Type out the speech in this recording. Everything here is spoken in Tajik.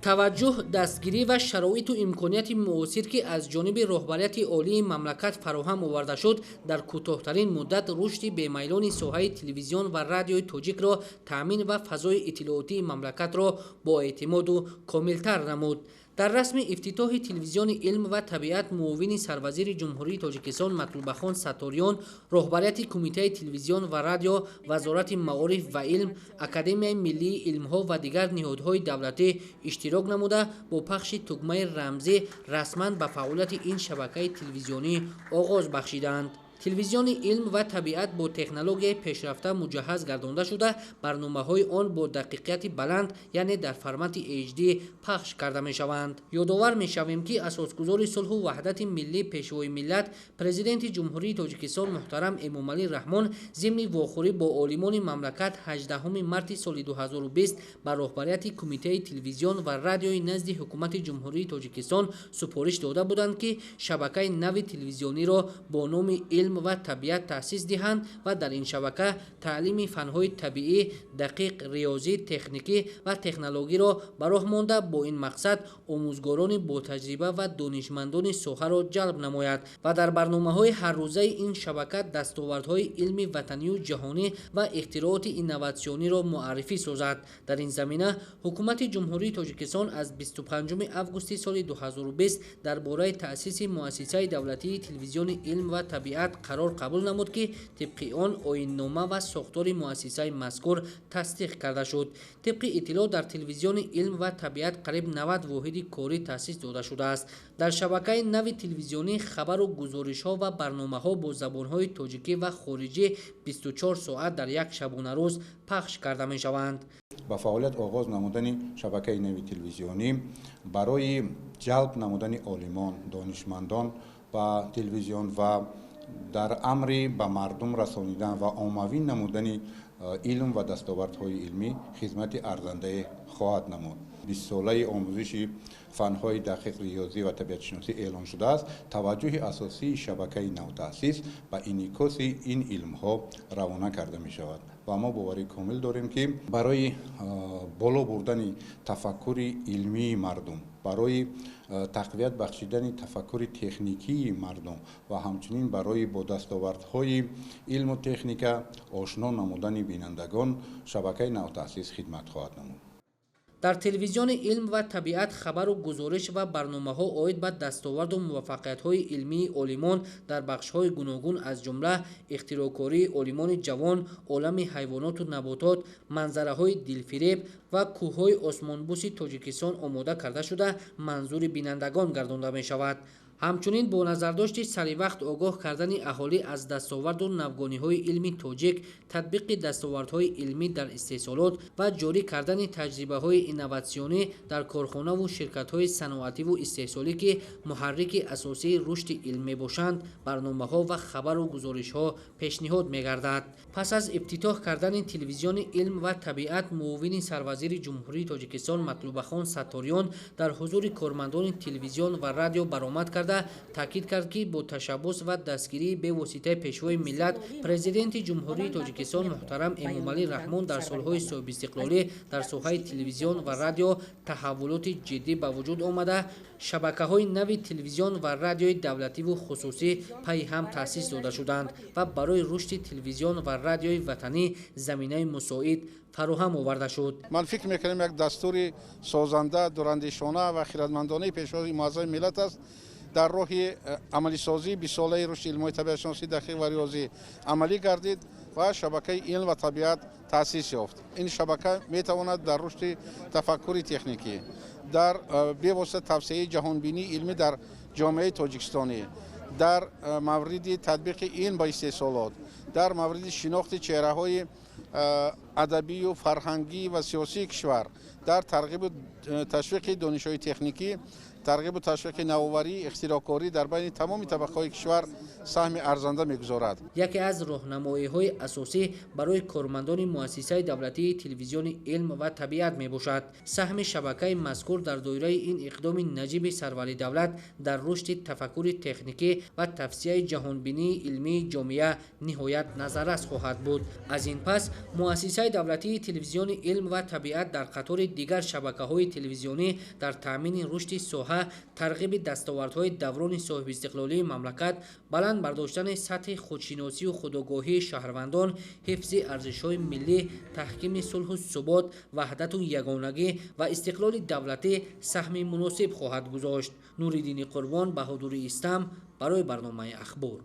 Таваҷҷӯҳ, дастгирӣ ва шароиту имконияти муосир, ки аз ҷониби роҳбарияти олии мамлакат фароҳам оварда шуд, дар кӯтоҳтарин муддат рушди бемайлони соҳаи телевизион ва радиои тоҷикро таъмин ва фазои иттилоотии мамлакатро боэътимоду комилтар намуд. Дар расми ифтитоҳи телевизиони «Илм ва табиат» муовини сарвазири Ҷумҳурии Тоҷикистон Матлубахон Сатториён, роҳбарияти Кумитаи телевизион ва радио, Вазорати маориф ва илм, Академияи миллии илмҳо ва дигар ниҳодҳои давлатӣ иштирок намуда, бо пахши тугмаи рамзӣ расман ба фаъолияти ин шабакаи телевизионӣ оғоз бахшиданд. Телевизиони «Илм ва табиат» бо технологияи пешрафта муҷаҳҳаз гардонда шуда, барномаҳои он бо дақиқияти баланд, яъне дар формати HD пахш карда мешаванд. Ёдовар мешавем, ки асосгузори сулҳу ваҳдати миллӣ, Пешвои миллат, Президенти Ҷумҳурии Тоҷикистон муҳтарам Эмомалӣ Раҳмон зимни вохӯрӣ бо олимони мамлакат 18 марти соли 2020 ба роҳбарияти Кумитаи телевизион ва радиои назди Ҳукумати Ҷумҳурии Тоҷикистон супориш дода буданд, ки шабакаи нави телевизиониро бо номи «Илм ва табиат» таъсис диҳанд ва дар ин шабака таълими фанҳои табиӣ, дақиқ, риёзӣ, техникӣ ва технологиро ба роҳ монда, бо ин мақсад омӯзгорони ботаҷриба ва донишмандони соҳаро ҷалб намояд ва дар барномаҳои ҳаррӯзаи ин шабака дастовардҳои илми ватанию ҷаҳонӣ ва ихтирооти инноватсиониро муаррифӣ созад. Дар ин замина Ҳукумати Ҷумҳурии Тоҷикистон аз 25 августи соли 2020 дар бораи таъсиси муассисаи давлатии телевизиони «Илм ва табиат» қарор қабул намуд, ки тибқи он оиннома ва сохтори муассисаи мазкур тасдиқ карда шуд. Тибқи иттилоъ, дар телевизиони «Илм ва табиат» қариб 90 воҳиди корӣ таъсис дода шудааст. Дар шабакаи нави телевизионӣ хабару гузоришҳо ва барномаҳо бо забонҳои тоҷикӣ ва хориҷӣ 24 соат дар як шабонарӯз пахш карда мешаванд. Ба фаъолият оғоз намудани шабакаи нави телевизионӣ барои ҷалб намудани олимон, донишмандон ба телевизион ва дар амри ба мардум расонидан ва оммавӣ намудани илм ва дастовардҳои илмӣ хизмати арзандае хоҳад намуд. 20-солаи омӯзиши фанҳои дақиқ, риёзӣ ва табиатшиносӣ эълон шудааст. Таваҷҷӯҳи асосии шабакаи навтаъсис ба инъикоси ин илмҳо равона карда мешавад ва мо боварии комил дорем, ки барои боло бурдани тафаккури илмии мардум, барои тақвият бахшидани тафаккури техникии мардум ва ҳамчунин барои бо дастовардҳои илму техника ошно намудани бинандагон шабакаи навтаъсис хидмат хоҳад намуд. Дар телевизиони «Илм ва табиат» хабару гузориш ва барномаҳо оид ба дастоварду муваффақиятҳои илмии олимон дар бахшҳои гуногун, аз ҷумла ихтироъкории олимони ҷавон, олами ҳайвоноту наботот, манзараҳои дилфиреб ва кӯҳҳои осмонбӯси Тоҷикистон омода карда шуда, манзури бинандагон гардонда мешавад. Ҳамчунин бо назардошти саривақт огоҳ кардани аҳолӣ аз дастоварду навгониҳои илми тоҷик, татбиқи дастовардҳои илмӣ дар истеҳсолот ва ҷорӣ кардани таҷрибаҳои инноватсионӣ дар корхонаву ширкатҳои саноативу истеҳсолӣ, ки муҳаррики асосии рушди илм мебошанд, барномаҳо ва хабару гузоришҳо пешниҳод мегардад. Пас аз ифтитоҳ кардани телевизиони «Илм ва табиат» муовини сарвазири Ҷумҳурии Тоҷикистон Матлубахон Сатториён дар ҳузури кормандони телевизион ва радио баромад карда, таъкид кард, ки бо ташаббус ва дастгирии бевоситаи Пешвои миллат, Президенти Ҷумҳурии Тоҷикистон муҳтарам Эмомалӣ Раҳмон дар солҳои соҳибистиқлолӣ дар соҳаи телевизион ва радио таҳаввулоти ҷиддӣ ба вуҷуд омада, шабакаҳои нави телевизион ва радиои давлативу хусусӣ пайи ҳам таъсис дода шуданд ва барои рушди телевизион ва радиои ватанӣ заминаи мусоид фароҳам оварда шуд. Ман фикр мекунам, як дастури созанда, дурандешона ва хирадмандонаи Пешвои муаззами миллат аст, дар роҳи амалисозии 20-солаи рушди илмҳои табиатшиносӣ, дақиқ ва риёзӣ амалӣ гардид ва шабакаи «Илм ва табиат» таъсис ёфт. Ин шабака метавонад дар рушди тафаккури техникӣ, дар бевосита тавсеаи ҷаҳонбинии илмӣ дар ҷомеаи тоҷикистонӣ, дар мавриди татбиқи илм ба истеҳсолот, дар мавриди шинохти чеҳраҳои адабию фарҳангӣ ва сиёсии кишвар, дар тарғибу ташвиқи донишҳои техникӣ. Тарғибу ташвиқи навоварӣ, ихтироъкорӣ дар байни тамоми табақаҳои кишвар саҳми арзанда мегузорад. Яке аз роҳнамоиҳои асосӣ барои кормандони муассисаи давлатии телевизиони илм ва табиат мебошад. Саҳми шабакаи мазкур дар доираи ин иқдоми наҷиби сарвари давлат дар рушди тафаккури техникӣ ва тавсияи ҷаҳонбинии илмии ҷомеа ниҳоят назаррас хоҳад буд. Аз ин пас муассисаи давлатии телевизиони илм ва табиат дар қатори дигар шабакаҳои телевизионӣ дар таъмини рушди соҳа, тарғиби дастовардҳои даврони соҳибистиқлолии мамлакат, баланд бардоштани сатҳи худшиносию худогоҳии шаҳрвандон, ҳифзи арзишҳои миллӣ, таҳкими сулҳу субот, ваҳдату ягонагӣ ва истиқлоли давлатӣ саҳми муносиб хоҳад гузошт. Нуриддини Қурбон, Баҳодури Истам, барои барномаи Ахбор.